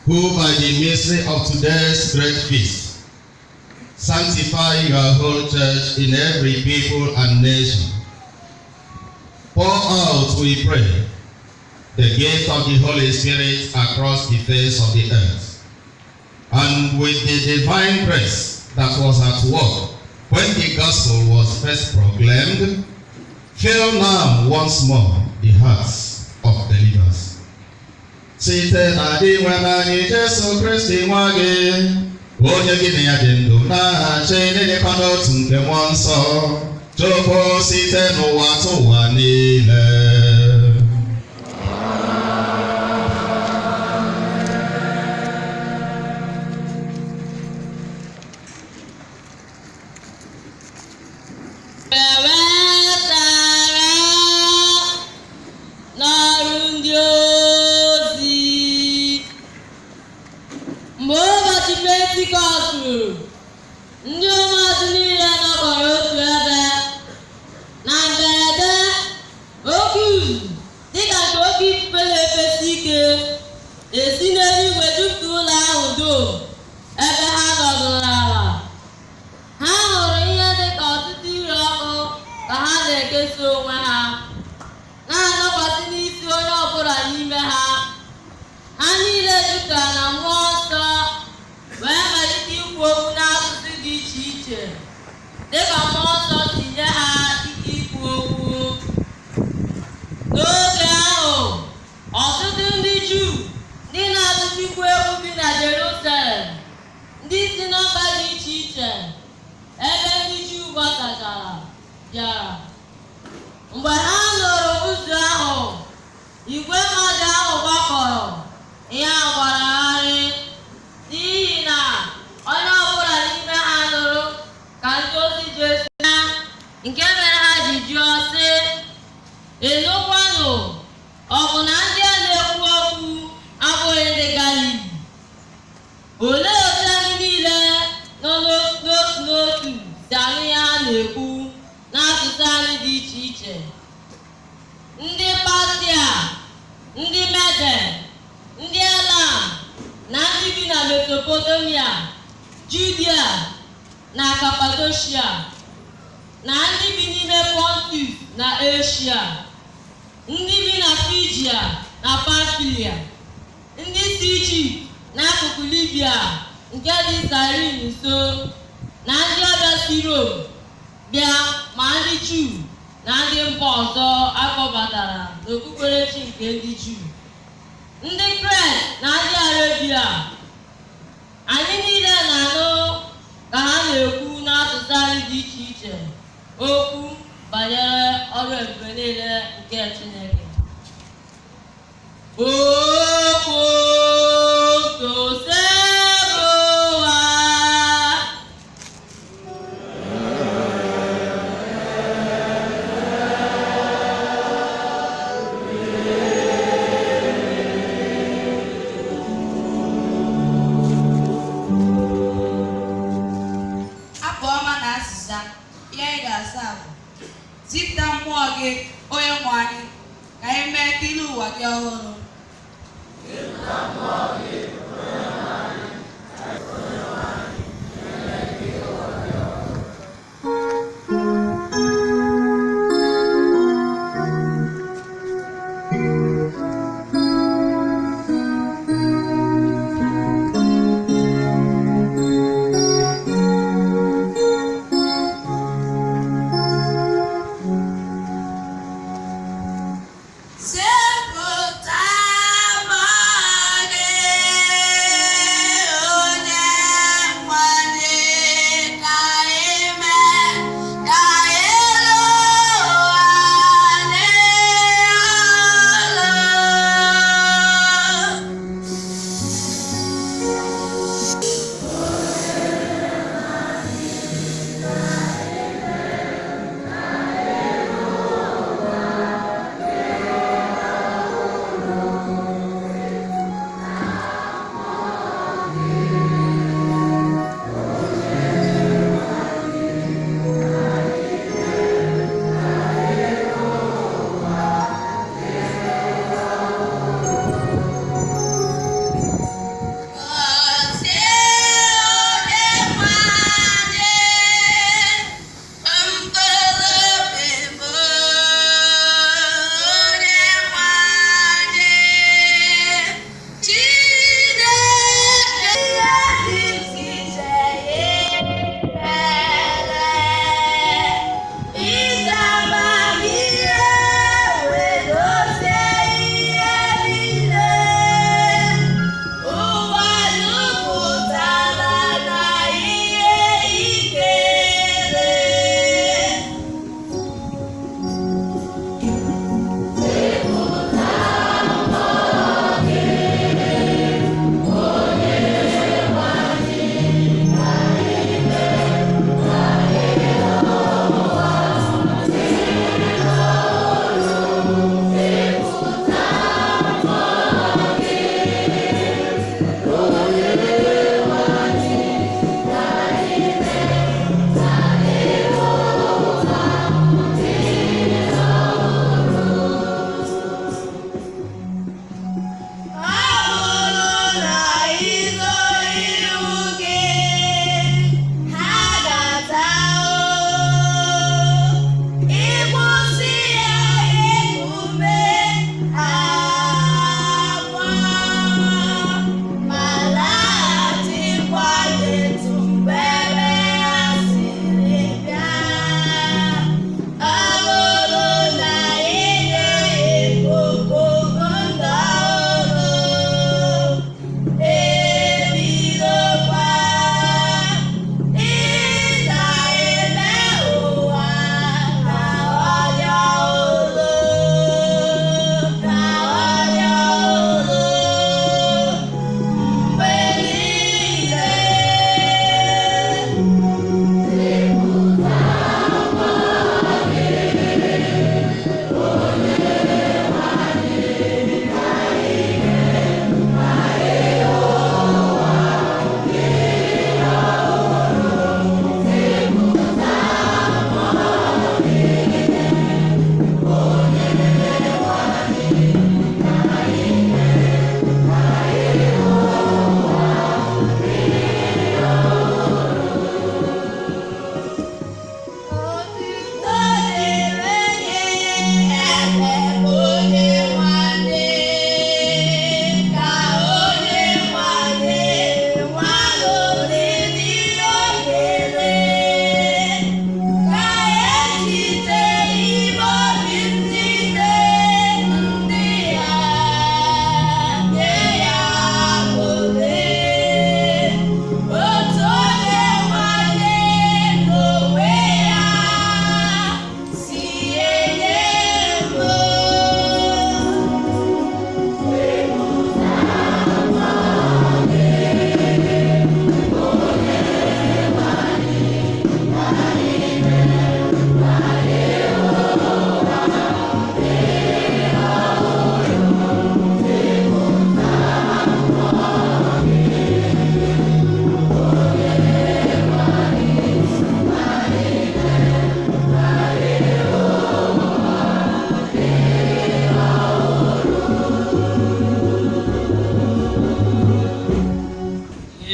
Who by the mystery of today's great feast sanctify your whole church in every people and nation. Pour out, we pray, the gift of the Holy Spirit across the face of the earth, and with the divine grace that was at work when the gospel was first proclaimed, fill now once more the hearts of believers. Site na Dinwenụ anyị Jesu Kristi nwa gị, onye gị na ya dị ndụ na-achị n'ịdịkwa n'otu nke mmụọ nsọ, Chukwu site n'ụwa tụwa niile. Ewetara n'ọrụ ndị ozi. Mgbe ụbọchị Pentikọst ruru, ndị ụmụazụ niile nọkọrọ otu ebe. Na mberede, oke uzu dịka nke oke ifufe na-efesi ike esi n'eluigwe jupụta ụlọ ahụ dum ebe ha nọdụrụ ala. Ha hụrụ ihe dị ka ọtụtụ ire ọkụ ka ha na-ekesa onwe ha, na-anọkwasị n'isi onye ọbụla n'ime ha. Ha niile jupụtara na mmụọ nsọ wee malite ikwu okwu n'asụsụ dị iche iche dịka mmụọ nsọ si nye ha ike ikwu okwu. N'oge ahụ, ọtụtụ ndị Juu ndị na-atụ Chukwu egwu bi na Jerusalem, ndị si na mba dị iche iche ebe ndị Juu gbasachara bịara. Mgbe ha nụrụ ụzụ ahụ, igwe mmadụ ahụ gbakọrọ, ihe a gbara gharị, n'ihi na onye ọbụla n'ime ha nụrụ ka ndị ozi Jesu na nke mere ha ji jụọ sị, "Ịnụkwanụ, ọ bụ na ndị a na-ekwu okwu abụghị ndị Galili? Olee otu anyị niile nọ n'otu n'otu si anụ ihe ha na-ekwu n'asụsụ anyị dị iche iche?" Ndị Patia, ndị Mede, ndị Elam, na ndị bi na Mesopotamia, Judia na Kapadoshia, na ndị bi n'ime Pontus na Eshia, ndị bi na Frigia na Pamfilia, ndị si Ijipt n'akụkụ Libya nke dị Sirin nso, na ndị ọbịa si Rom bịa, ma ndị Juu na ndị mba ọzọ akpọbatara n'okpukperechi nke ndị Juu, ndị Kret na ndị Arebia, anyị niile na-anụ ka ha na-ekwu n'asụsụ anyị dị iche iche okwu banyere ọrụ ebube niile nke Chineke. Okwu Osebụwa. Abụ ọma na azịza ihe anyị ga-aza bụ zipụta mmụọ gị onye nwe anyị ka anyị mee ka ilu ụwa gị ọhụrụ.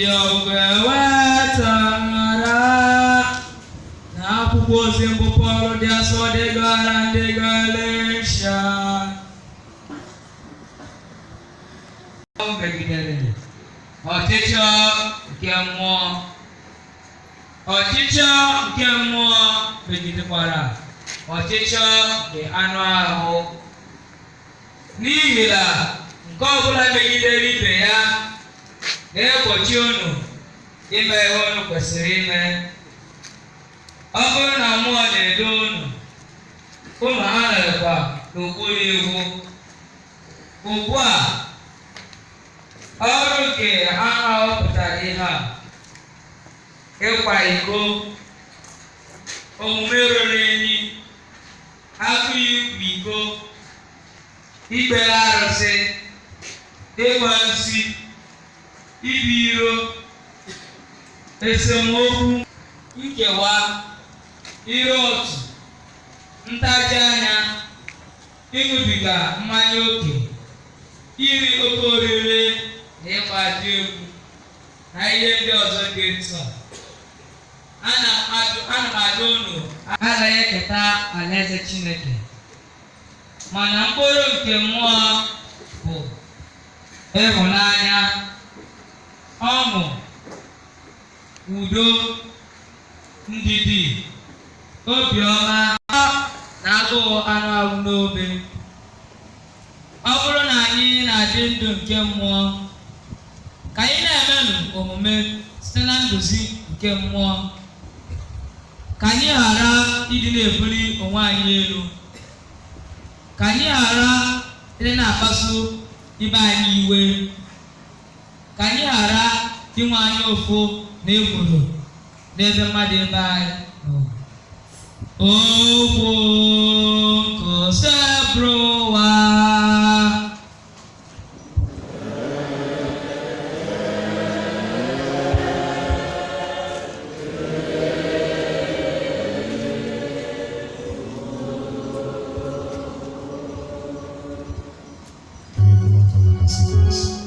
Ihe ọgụgụ ewetara na akwụkwọ ozi mbụ Pọl dị asọ degara ndị Galeshia. Megidere ọchịchọ nke mmụọ. Ọchịchọ nke mmụọ megidekwara ọchịchọ nke anụ ahụ. N'ihi na nke ọbụla megidere ibe ya na-egbochi unu ime ihe unu kwesịrị ime. Ọ bụrụ na mmụọ na-edu unu, unu anọghịkwa n'okpuru iwu. Ugbu a, ọrụ nke anụ ahụ pụtara ihe a: ịkwa iko, omume ruru unyi, agụụ ịkwa iko, ikpere arụsị, ịgba nsi, ibu iro, esemokwu, nkewa, ire otu, ntaji anya, ịṅụbiga mmanya ókè, iri oke oriri na ịgba egwu, na ihe ndị ọzọ dị etu a. Ana m adụ unu agaghị eketa alaeze Chineke. Mana mkpụrụ nke mmụọ bụ ịhụnanya, ọṅụ, udo, ndidi, obiọma na agụụ anụ ahụ n'obe. Ọ bụrụ na anyị na-adị ndụ nke mmụọ, ka anyị na-emenụ omume site na nduzi nke mmụọ. Ka anyị ghara ịdị na-ebuli onwe anyị elu. Ka anyị ghara ịdị na-akpasu ibe anyị iwe. Ka anyị ghara inwe anya ụfụ na ekworo n'ebe mmadụ ibe anyị nọ. Okwu nke Osebụrụwa. May the Lord come and seek us.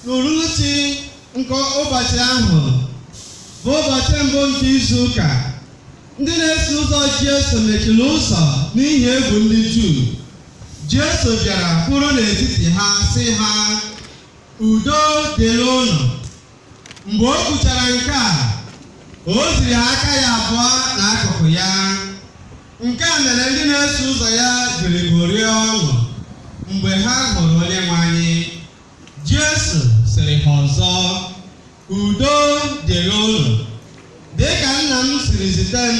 N'uhuruchi nke ụbọchị ahụ bụ ụbọchị mbụ nke izu ụka, ndị na-eso ụzọ Jesu mechiri ụzọ n'ihi egwu ndị Juu. Jesu bịara kwụrụ n'etiti ha sị ha, udo dịrị unu. Mgbe o kwuchara nke a, o ziri ha aka ya abụọ na akụkụ ya. Nke a mere ndị na-eso ụzọ ya jiri ṅụrịa ọṅụ mgbe ha hụrụ Onyenwe anyị. Jesu sịrị ha ọzọ, udo dịrị unu. Dịka nna m siri zite m,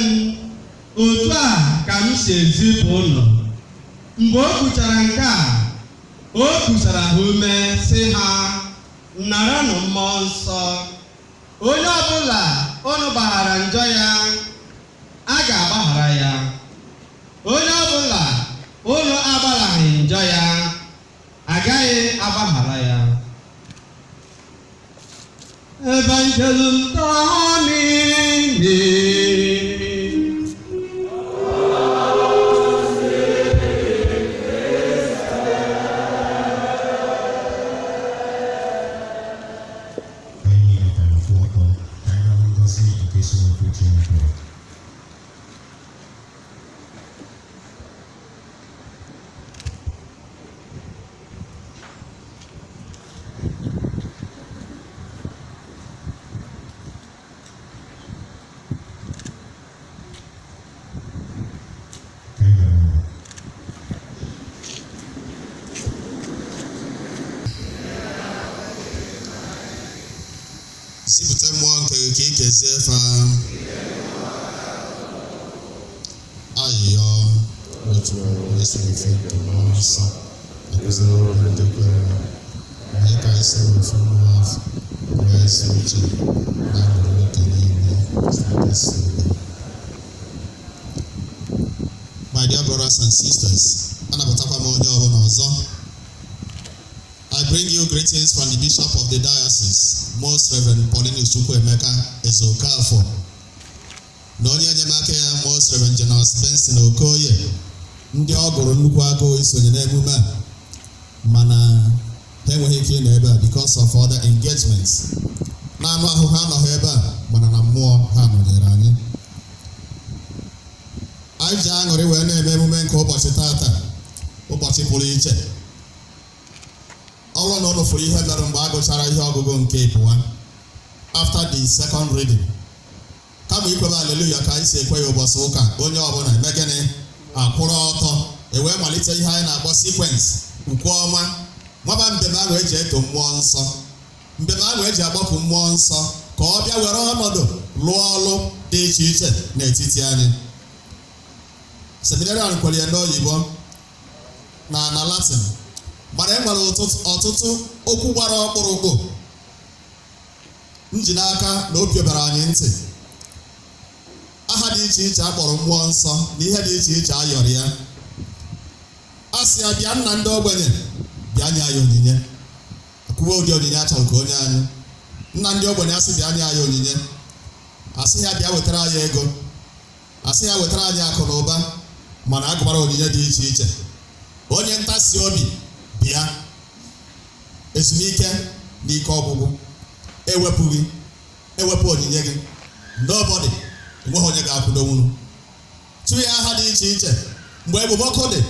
otu a ka m si ezipụ unu. Mgbe o kwuchara nke a, o kusara ha ume sị ha, naranụ mmụọ nsọ. Onye ọbụla unu gbaghara njọ ya, a ga-agbaghara ya. Onye ọbụla unu agbagharaghị njọ ya, agaghị agbaghara ya. Evangelium Domini. Gọzie fa. Ayịyọ otu esi efe nke Mmụọ Nsọ akụziri obi ndị kwere, mee ka anyị si n'ofu mmụọ ahụ nwee ezi uche na aṅụrị oge niile site obi. My dear brothers and sisters, anabatakwa m onye ọbụla ọzọ. I bring you greetings from the Bishop of the Diocese, Most Reverend Paulinus Chukwuemeka Ezeokafor, na onye enyemaka ya, Most Reverend Jonas Benson Okoye, ndị ọ gụrụ nnukwu agụụ isonye n'emume a, mana ha enweghị ike ịnọ ebe a because of other engagements. Na anụ ahụ ha anọghị ebe a, mana na mmụọ ha nọnyere anyị. Anyị ji aṅụrị wee na-eme emume nke ụbọchị tata, ụbọchị pụrụ iche. Ọ bụrụ na ụnụ fụrụ ihe mere mgbe a gụchara ihe ọgụgụ nke ịbụa, after the second reading, kama ikwebe aleluya ka anyị si ekwe ya ụbọchị ụka, onye ọbụla eme gịnị? Akwụrụ ọtọ, ewee malite ihe anyị na-akpọ sequence, ukwe ọma nwaba, mbem ahụ eji eto Mmụọ Nsọ, mbem ahụ eji agbapụ Mmụọ Nsọ ka ọ bịa were ọnọdụ lụọ ọlụ dị iche iche n'etiti anyị. Seminarian kwere ya n'oyibo na Latin, mana e nwere ọtụtụ okwu gbara ọkpụrụkpụ nji n'aka na o piobara anyị ntị. Aha dị iche iche a kpọrọ Mmụọ Nsọ na ihe dị iche iche a yọrọ ya. A sị ya, "Bịa, nna ndị ogbenye, bịa nye anyị onyinye." Akwụwa ụdị onyinye a chọrọ ka onye anyị, nna ndị ogbenye, asị bịa nye anyị onyinye. Asị ya bịa wetara anyị ego, asị ya wetara anyị akụ na ụba, mana agụbara onyinye dị iche iche. Onye ntasi obi, bịa. Ezumike na ike ọgwụgwụ, ewepụghị ewepụ onyinye gị, nobody, enweghị onye ga-akwụdonwuru. Tụ ya aha dị iche iche. Mgbe egbumọkụ dị,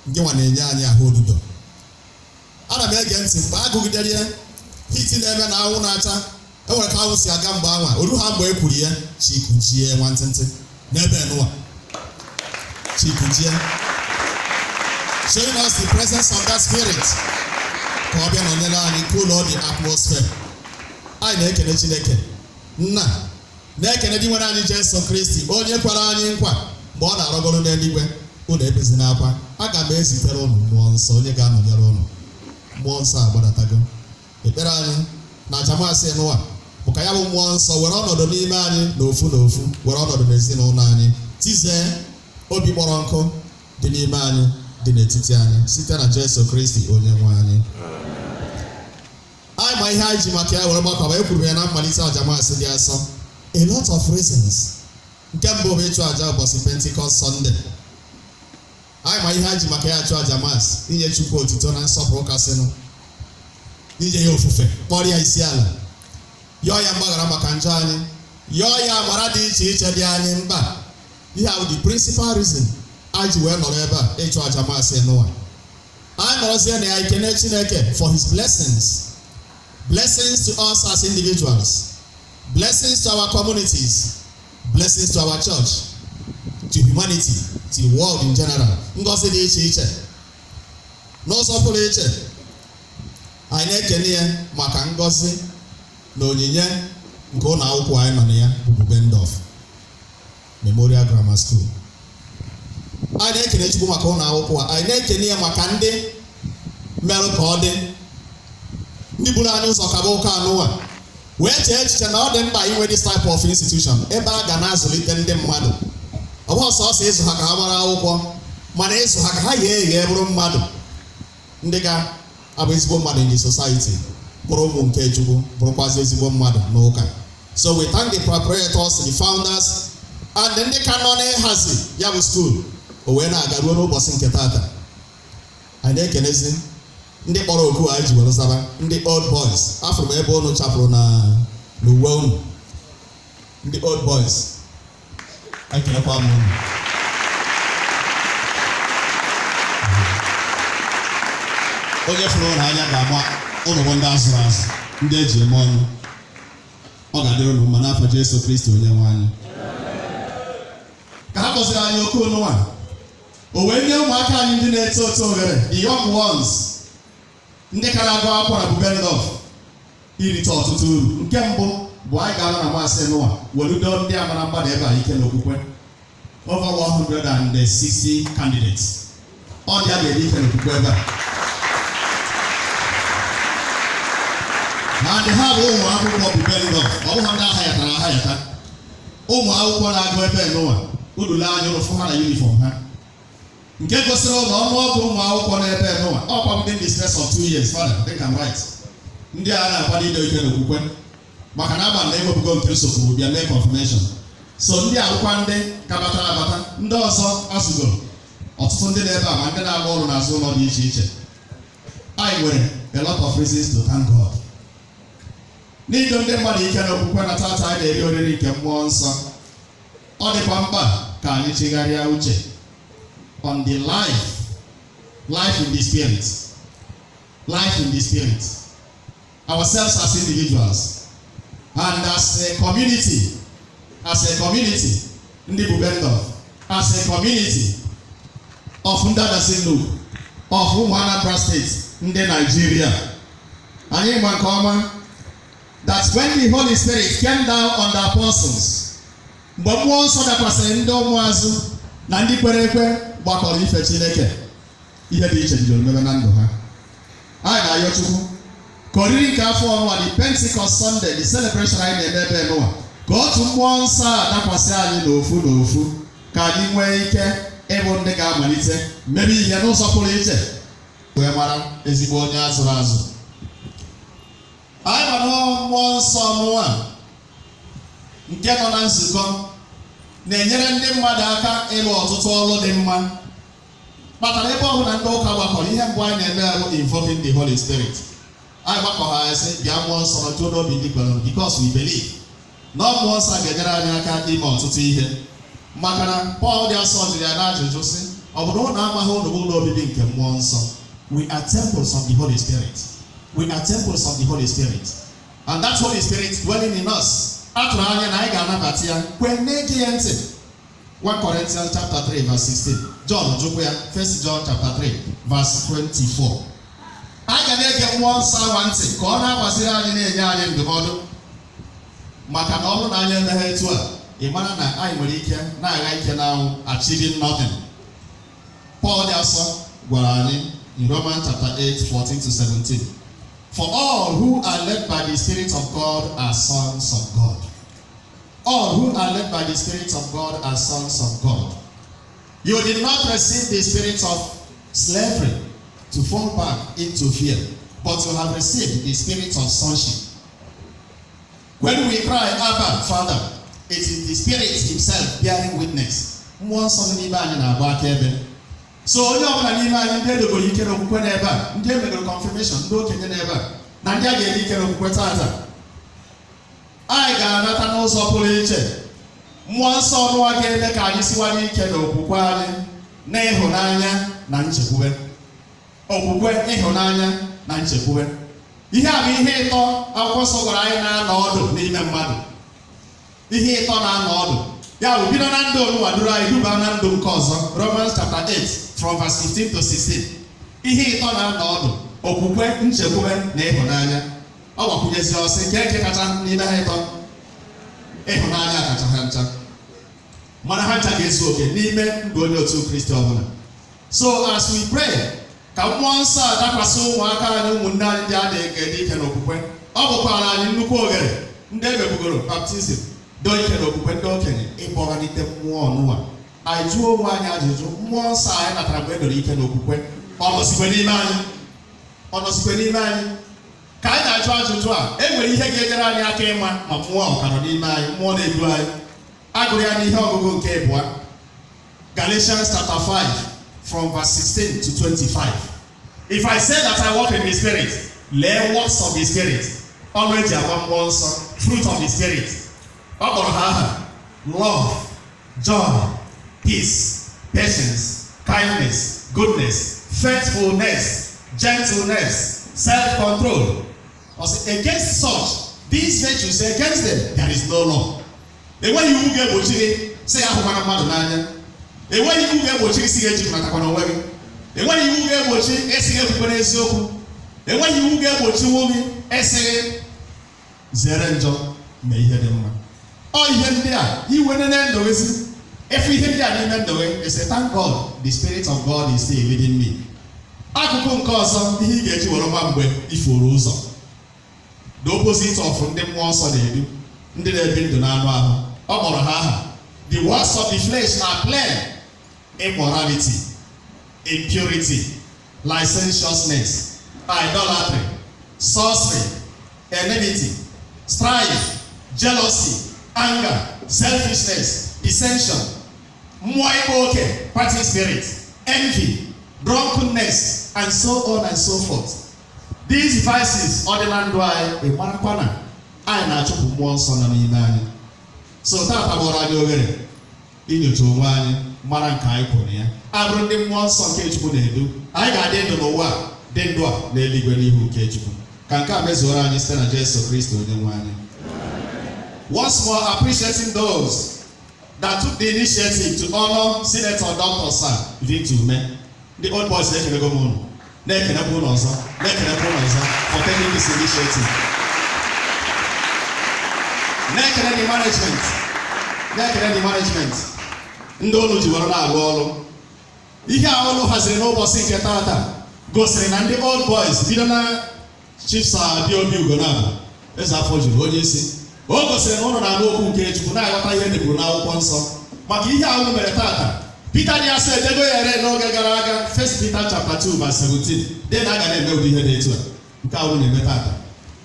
nke nwa na-enye anyị ahụ odudo. Ana m ege ntị mgbe agụgidere ya, heat na-eme na anwụ na-acha, enwere ka anwụ si aga mgbe anwa oru ha. Mgbe e kwuru ya, chikujie nwantịntị n'ebe nụwa, chikujie, showing us the presence of that spirit ka ọ bịa nọnyere anyị, cool all the atmosphere. Anyị na-ekene Chineke Nna, na-ekene dị nwere anyị Jesu Kristi, onye kwere anyị nkwa mgbe ọ na-arọgoro n'eluigwe, "Unu ebezina akwa, aga m ezitere ụnụ Mmụọ Nsọ, onye ga-anọnyere ụnụ." Mmụọ Nsọ agbadatago. Ekpere anyị na aja Mass nụwa bụ ka ya bụ Mmụọ Nsọ were ọnọdụ n'ime anyị n'ofu n'ofu, were ọnọdụ n'ezinụlọ anyị, tizee obi kpọrọ nkụ dị n'ime anyị, dị n'etiti anyị, site na Jesu Kristi onye nwe anyị. Anyị ma ihe anyị ji maka ya were gbakọba. E kwuru ya na mmalite aja Mass dị asọ, a lot of reasons. Nke mbụ bụ ịchụ aja ụbọchị Pentecost Sunday. Anyị ma ihe anyị ji maka ya achụ aja Mass: inye Chukwu otuto na nsọpụrụ kasịnụ, inye ya ofufe, kpọrọ ya isi ala, yọọ ya mgbaghara maka njọ anyị, yọọ ya amara dị iche iche dị anyị mkpa. Ihe a bụ the principal reason anyị ji wee nọrọ ebe a ịchụ aja Mass n'ụwa. Anyị nọrọzie na ya ikene Chineke for his blessings, blessings to us as individuals, blessings to our communities, blessings to our church, to humanity, to the world in general, ngọzi dị iche iche. N'ụzọ pụrụ iche, anyị na-ekene ya maka ngọzi na onyinye nke ụlọ akwụkwọ anyị nọ na ya, bụ Bubendorf Memorial Grammar School. Anyị na-ekene Chukwu maka ụlọ akwụkwọ a. Anyị na-ekene ya maka ndị merụ ka ọ dị, ndị buru anyị ụzọ kaba ụka anụwa wee chee echiche na ọ dị mkpa inwe this type of institution ebe a ga na-azụlite ndị mmadụ. Ọ bụghị sọsọ ịzụ ha ka ha mara akwụkwọ, mana ịzụ ha ka ha ghee eghe, bụrụ mmadụ ndị ga-abụ ezigbo mmadụ in the society, bụrụ ụmụ nke Chukwu, bụrụkwazị ezigbo mmadụ n'ụka. So we thank the proprietors, the founders and ndị ka nọ n'ịhazi ya bụ school o wee na-aga ruo n'ụbọchị nke tata. Anyị na-ekenezi ndị kpọrọ oku anyị ji were zaba, ndị old boys. Afụrụ m ebe unu chapụrụ na n'uwe unu, ndị old boys, ekelekwa m unu. Onye fụrụ ụlọ anya ga-ama ụnụ bụ ndị azụrụ azụ, ndị eji eme ọnụ. Ọ ga-adịrị unu mma n'afọ Jesu Kristi onye nwe anyị. Ka ha gọziri anyị oke onụnwa, o wee nye ụmụaka anyị ndị na-eto eto ohere, the young ones, ndị ka na-agụ akwụkwọ na Bubendorf, irite ọtụtụ uru. Nke mbụ Bụ anyị ga-anọ na Mass nụwa weludo ndị amara mmadụ ebe a ike n'okwukwe, over 160 candidates. Ọ dị a ga-ede ike n'okwukwe ebe a na ndị ha bụ ụmụ akwụkwọ Bubendorff. Ọ bụghị ndị ahayatara ahayata, ụmụ akwụkwọ na-agụ ebe nụwa. Unu anya ụfụ ha na uniform ha, nke gosiri ụlọ ọnụọgụ ụmụ akwụkwọ n'ebe nụwa. Ọkwa within the space of 2 years, Father, I think I'm right. Ndị a na-akwado ido ike n'okwukwe, maka na agba na ewepụgo nke nsogbu bịa mee confirmation. So ndị akwụkwọ ndị ka batara abata, ndị ọzọ asụgoro, ọtụtụ ndị na-ebe a, ma ndị na-agba ọrụ n'azụ ụlọ dị iche iche. Anyị nwere a lot of reasons to thank God. N'ido ndị mmadụ ike n'okwukwe na tata anyị na-eri oriri nke mmụọ nsọ, ọ dịkwa mkpa ka anyị chegharịa uche on the life in the spirit, life in the spirit, ourselves as individuals and as a community, as a community ndị Bubendorff, as a community of ndị Adazi-Nnukwu, of ụmụ Anambra State, ndị Nigeria. Anyị ma nke ọma that when the Holy Spirit came down on the apostles, mgbe mmụọ nsọ dakwasịrị ndị ụmụazụ na ndị kwere ekwe gbakọrọ ife Chineke, ihe dị iche bidoro mebe na ndụ ha. Anyị na-ayọ Chukwu ka oriri nke afọ ọnwa, the Pentecost Sunday, the celebration anyị na-eme ebe n'ụwa, ka otu mmụọ nsọ a dakwasị anyị n'ofu n'ofu, ka anyị nwee ike ịbụ ndị ga-amalite mebe ihe n'ụzọ pụrụ iche wee mara ezigbo onye azụrụ azụ. Anyị ma na mmụọ nsọ nụwa nke nọ na nzukọ na-enyere ndị mmadụ aka ịlụ ọtụtụ ọrụ dị mma, kpatara ebe ọbụla ndị ụka gbakọrọ, ihe mbụ anyị na-eme bụ invoking the Holy Spirit. Anyị gbakọ ha sị, "Bịa, mmụọ nsọ, nọjuo n'obi ndị kwere," because we believe na mmụọ nsọ ga-enyere anyị aka ime ọtụtụ ihe. Maka na Pọl dị asọ jụrụ ya n'ajụjụ sị, "Ọ bụ na ụnụ amaghị ụnụ bụ ụlọ obibi nke mmụọ nsọ?" We are temples of the Holy Spirit. We are temples of the Holy Spirit, and that Holy Spirit dwelling in us, a tụrụ anya na anyị ga-anabata ya, kwe na-ege ya ntị. 1 Corinthians chapter 3 verse 16. John jụkwa ya, 1 John chapter 3 verse 24. Anyị ga na-ege mmụọ nsọ awa ntị ka ọ na-agbaziri anyị, na-enye anyị ndụmọdụ, maka na ọ bụrụ na anyị emeghe etu a, ị mara na anyị nwere ike na-agha ike n'anwụ, achieving nothing. Paul dị asọ gwara anyị in Romans chapter 8 14 to 17, "For all who are led by the Spirit of God are sons of God." All who are led by the Spirit of God are sons of God. You did not receive the spirit of slavery to fall back into fear, but you have received the spirit of sonship. When we cry, "Abba, Father," it is the Spirit Himself bearing witness. Mmụọ nsọ nọ n'ime anyị na-agba akaebe. So onye ọbụla n'ime anyị, ndị edogoro ike n'okwukwe n'ebe a, ndị emegoro confirmation, ndị okenye n'ebe a, na ndị a ga-ede ike n'okwukwe tata, anyị ga-anata n'ụzọ pụrụ iche mmụọ nsọ ọnụwa ga-eme ka anyị siwanye ike n'okwukwe anyị na ịhụnanya na nchekwube. Okwukwe, ịhụnanya na nchekwube, ihe a bụ ihe ịtọ akwụkwọ nsọ gwara anyị na-anọ ọdụ n'ime mmadụ. Ihe ịtọ na-anọ ọdụ ya bụ bido na ndụ onụwa duru anyị duba na ndụ nke ọzọ. Romans chapter 8 from verse 15 to 16. Ihe ịtọ na-anọ ọdụ: okwukwe, nchekwube na ịhụnanya. Ọ gbakwunyezi ọsị nke nke kacha n'ime ha ịtọ, ịhụnanya kacha ha ncha, mana ha ncha ga-ezu oke n'ime ndụ onye otu Kristi ọbụla. So as we pray ka mmụọ nsọ a dakwasị ụmụaka anyị, ụmụnne anyị ndị a na-ede ike n'okwukwe, ọ bụkwara anyị nnukwu oghere, ndị emegbugoro baptism, doo ike n'okwukwe, ndị okenye, ịkpọghalite mmụọ ọnụwa. Anyị jụọ onwe anyị ajụjụ: mmụọ nsọ anyị natara mgbe e doro ike n'okwukwe, ọ nọsikwe n'ime anyị? Ọ nọsikwe n'ime anyị? Ka anyị na-ajụ ajụjụ a, e nwere ihe ga-enyere anyị aka ịma ma mmụọ ọ ka nọ n'ime anyị, mmụọ na-edu anyị. Agụrụ ya n'ihe ọgụgụ nke abụọ, Galatians chapter 5 from verse 16 to 25. "If I say that I walk in the Spirit," lee, works of the Spirit, ọrụ eji agba mmụọ nsọ, fruit of the Spirit. Ọ kpọrọ ha aha: love, joy, peace, patience, kindness, goodness, faithfulness, gentleness, self-control. Ọ sị, "Against such, these virtues, against them there is no law." Enweghị iwu ga-egbochi gị sị ya ahụkwana mmadụ n'anya. Enweghị iwu ga-egbochi gị sị gị ejikọtakwana onwe gị. Enweghị iwu ga-egbochi esi gị ekwukwe n'eziokwu. Enweghị iwu ga-egbochi nwu gị esi gị zere njọ. Mee ihe dị mma. Ọ ihe ndị a iwe nene ndụ gị si efu ihe ndị a n'ime ndụ gị, ị sị, "Thank God, the Spirit of God is still leading me." Akụkụ nke ọzọ, ihe ị ga-eji were nwa mgbe ifuru ụzọ, the opposite of ndị mmụọ nsọ na-edu, ndị na-ebi ndụ n'anụ ahụ, ọ kpọrọ ha aha. The works of the flesh are plain: immorality, impurity, licentiousness, idolatry, sorcery, enmity, strife, jealousy, anger, selfishness, dissension, mmụọ ịkpa oke, party spirit, envy, drunkenness, and so on and so forth. These vices, ọ dị na ndụ anyị, ị marakwa na anyị na-achụpụ mmụọ nsọ nọ n'ime anyị. So tata gbọrọ anyị oghere inyocha onwe anyị, mara nke anyị kwụrụ ya. Abụrụ ndị mmụọ nsọ nke Chukwu na-edu, anyị ga-adị ndụ n'ụwa a, dị ndụ a n'eluigwe n'ihu nke Chukwu. Ka nke a mezuoro anyị site na Jesu Kristo onye nwe anyị. Once more, appreciating those that took the initiative to honor Senator Dr. Sir Victor Umeh. Ndị old boys, na-ekenego m unu, na-ekenekwa unu ọzọ, na-ekenekwa unu ọzọ for taking this initiative. Na-ekene the management, na-ekene the management, ndị olu ji were na-arụ ọrụ. Ihe a olu haziri n'ụbọchị nke taata gosiri na ndị old boys, bido na Chief Sir D.O.B. Ugonabụ eze afọ juru onye isi, o gosiri na ụnụ na-anụ okwu nke Chukwu, na-aghọta ihe deburu n'akwụkwọ nsọ. Maka ihe a unu mere taata, Peter dị asọ edego ya ere n'oge gara aga, First Peter chapter 2 verse 17 dị na aga na-eme ụdị ihe dị etu a nke a unu na-eme taata.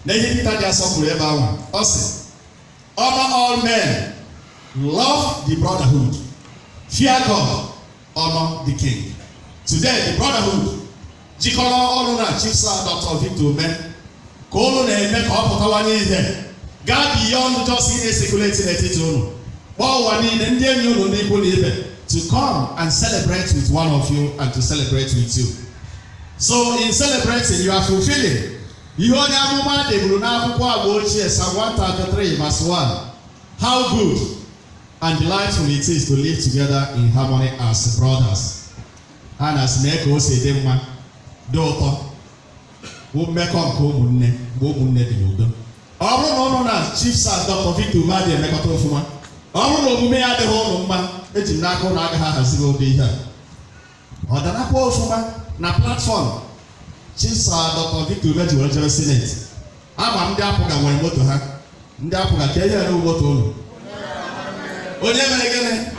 Na ihe Peter dị asọ kwuru ebe ahụ, ọ sị, "Honor all men, love the brotherhood, fear God, honor the king." Today, the brotherhood jikọrọ ọrụ na Chief Sir Dr. Victor Umeh ka unu na-eme ka ọ pụtawanye ihe gaa beyond just ị na-ecirculate n'etiti unu, kpọọ ụwa niile, ndị enyi unu, n'ikwu na ibe, to come and celebrate with one of you and to celebrate with you. So in celebrating, you are fulfilling ihe onye amụma deburu n'akwụkwọ agba ochie, Psalm 133 verse 1: "How good and delightful it is to live together in harmony as brothers." Ha na-asị mee ka o si dị mma, dị ụtọ, bụ mmekọ nke ụmụnne mgbe ụmụnne dị n'udo. Ọ bụrụ na ụnụ na Chief Sir Dr. Victor Umeh adịghị emekọta ofụma, ọ bụrụ na omume ya adịghị ụnụ mma, eji m n'aka ụnụ agaghị ahaziri ụdị ihe a. Ọ danakwa ofụma na platform Chief Sir Dr. Victor Umeh ji were jere Senate. Ama m ndị APGA nwere moto ha. Ndị APGA, ka ihe ere moto ụnụ, onye mere gịnị?